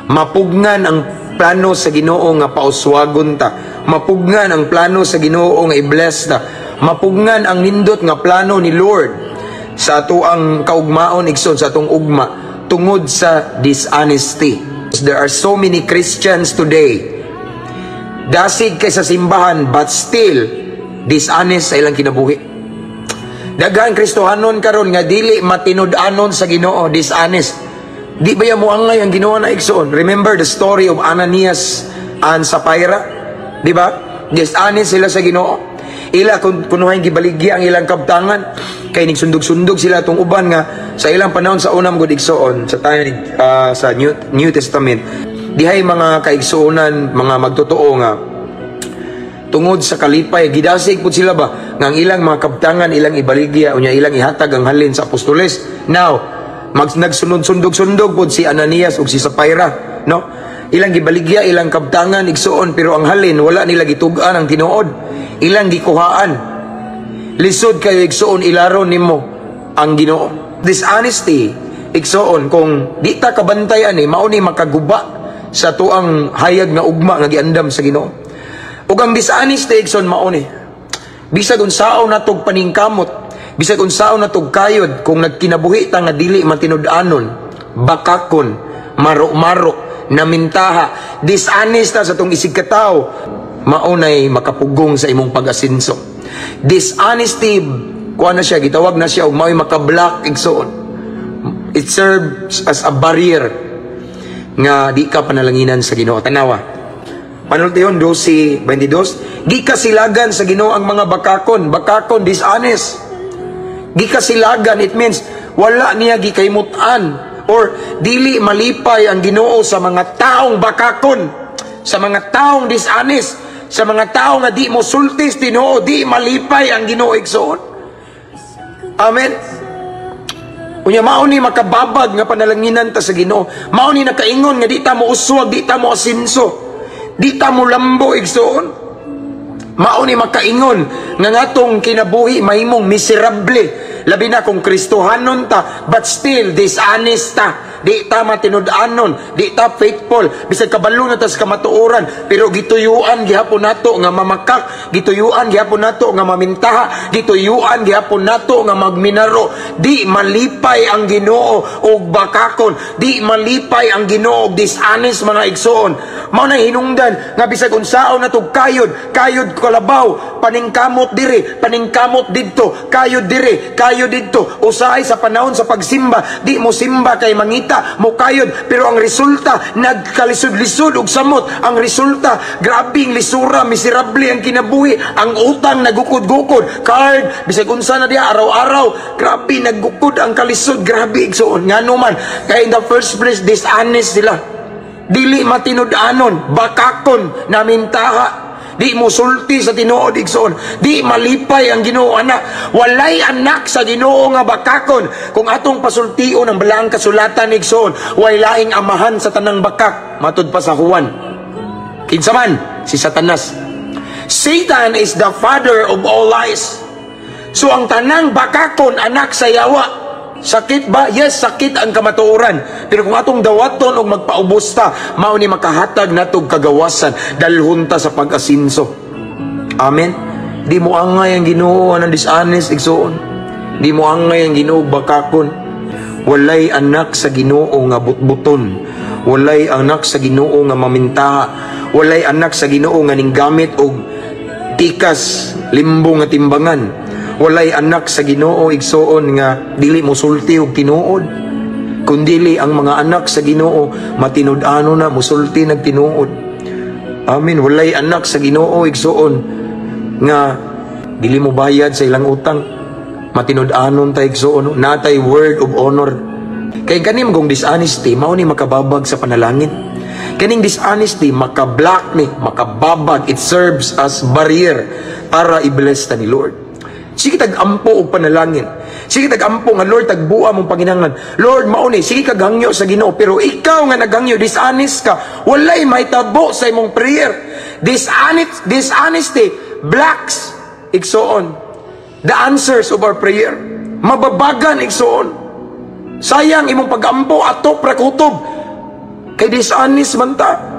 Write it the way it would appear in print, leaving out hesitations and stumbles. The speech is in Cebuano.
Mapugngan ang plano sa Ginoo nga pauswagon ta. Mapugngan ang plano sa Ginoo nga i-bless ta. Mapugngan ang nindot nga plano ni Lord sa atoang kaugmaon, igsoon, sa atong ugma tungod sa dishonesty. There are so many Christians today, dasig kay sa simbahan, but still dishonest sa ilang kinabuhi. Daghan Kristohanon karon nga dili matinud-anon sa Ginoo, dishonest. Di ba mo angay ang Ginoo na, igsoon? Remember the story of Ananias and Sapphira? Di ba? Dishonest sila sa Ginoo. Ila kung kunuhay gibaligya ang ilang kabtangan kay ningsundog-sundog sila atong uban nga sa ilang panahon sa unang gud, igsoon, sa tayo sa New Testament dihay, mga kaigsuonan, mga magtotoo nga tungod sa kalipay gidasig pud sila ba nga ang ilang mga kabtangan ilang ibaligya, unya ilang ihatag ang halin sa apostoles. Now nagsunod-sundog-sundog pud si Ananias ug si Sapphira, no? Ilang gibaligya ilang kabtangan, igsuon, pero ang halin wala nila gitug-an ang tinuod, ilang gikuhaan. Lisod kayo, igsuon, ilaron nimo ang Ginoo. Dishonesty, igsuon, kung di ta kabantay ani, mao ni makaguba sa tuang hayag nga ugma nga giandam sa Ginoo. Ug ang dishonesty, igsoon, mao ni bisag unsaon natog paningkamot, bisag unsaon natog kayod, kung nagkinabuhi ta nga dili matinud-anon, bakakon, maro-maro, namintaha, dishonest ta sa tong isig katawo, mao nay makapugong sa imong pag-asinso. Dishonesty, kuha na siya, gitawag na siya og mao'y makablock, igsoon. It serves as a barrier nga di ka panalanginan sa Ginoo. Tanawa. Panultihon 12:22, gikasilagan sa Ginoo ang mga bakakon, bakakon, dishonest. Gikasilagan, it means wala niya gikaimutan or dili malipay ang Ginoo sa mga taong bakakon, sa mga taong dishonest, sa mga tao nga di mo sulti sa tinuod, di malipay ang Ginoo, igsoon. Amen. Unya mao ni makababag nga panalanginan ta sa Ginoo. Mao ni nakaingon nga di ta mo uswag, di ta mo asinso. Di ta mo lambo, igsoon. Mao ni makaingon nga ngatong kinabuhi mahimong miserable. Labi na kung Kristohanon ta, but still dishonest ta. Di ta matinud-anon, di ta faithful. Bisag kabalo na ta sa kamatuoran, pero gituyuan gihapon nato nga mamakak, gituyuan gihapon nato nga mamintaha, gituyuan gihapon nato nga magminaro. Di malipay ang Ginoo og bakakon, di malipay ang Ginoo og dishonest, mga igsoon. Mao na hinungdan nga bisag unsaon natog kayod, kayod kalabaw, paningkamot diri, paningkamot didto, kayod diri, kayod didto. Usahay sa panahon sa pagsimba, di mo simba kay mangita, mo kayod, pero ang resulta nagkalisod-lisod og samot. Ang resulta, grabing lisura, miserable ang kinabuhi, ang utang nagukod-gukod, card, bisag unsa na diha araw-araw, grabe naggukod ang kalisod, grabe, igsoon. Ngano man? Kay in the first place dishonest sila. Dili matinud-anon, bakakon, namintaha. Di mo sulti sa tinuod, igsoon. Di malipay ang Ginoo ana. Walay anak sa Ginoo nga bakakon. Kung atong pasultion ang balaang kasulatan, igsoon, way laing amahan sa tanang bakak matud pa sa Juan. Kinsa man? Si Satanas. Satan is the father of all lies. So ang tanang bakakon, anak sa yawa. Sakit ba? Yes, sakit ang kamatuoran. Pero kung atong dawaton og magpaubos ta, mao ni makahatag natog kagawasan, dalhon ta sa pag-asinso. Amen. Di mo angay ang Ginoo anang dishonest, igsoon. Di mo angay ang Ginoo bakakon. Walay anak sa Ginoo nga butbuton. Walay anak sa Ginoo nga mamintaha. Walay anak sa Ginoo nga ninggamit og tikas limbo nga timbangan. Walay anak sa Ginoo, igsoon, nga dili mo sulti og tinuod. Kundili ang mga anak sa Ginoo matinud-ano na musulti nag tinuod. Amen. Walay anak sa Ginoo, igsoon, nga dili mo bayad sa ilang utang. Matinud-anon ta, igsoon, natay word of honor. Kay kanim kong dishonesty mao ni makababag sa panalangin. Kaning dishonesty makablock ni, makababag, it serves as barrier para i-bless ta ni Lord. Sige tag-ampo og panalangin. Sige tag-ampo nga, "Lord, tagbuha mong panginahanglan. Lord, mao ni." Sige kag hangyo sa Ginoo, pero ikaw nga naghangyo, dishonest ka, walay mahitabo sa imong prayer. Dishonesty blocks, igsoon, the answers of our prayer. Mababagan, igsoon. Sayang imong pag-ampo, atop ra kutob. Kay dishonest man ta.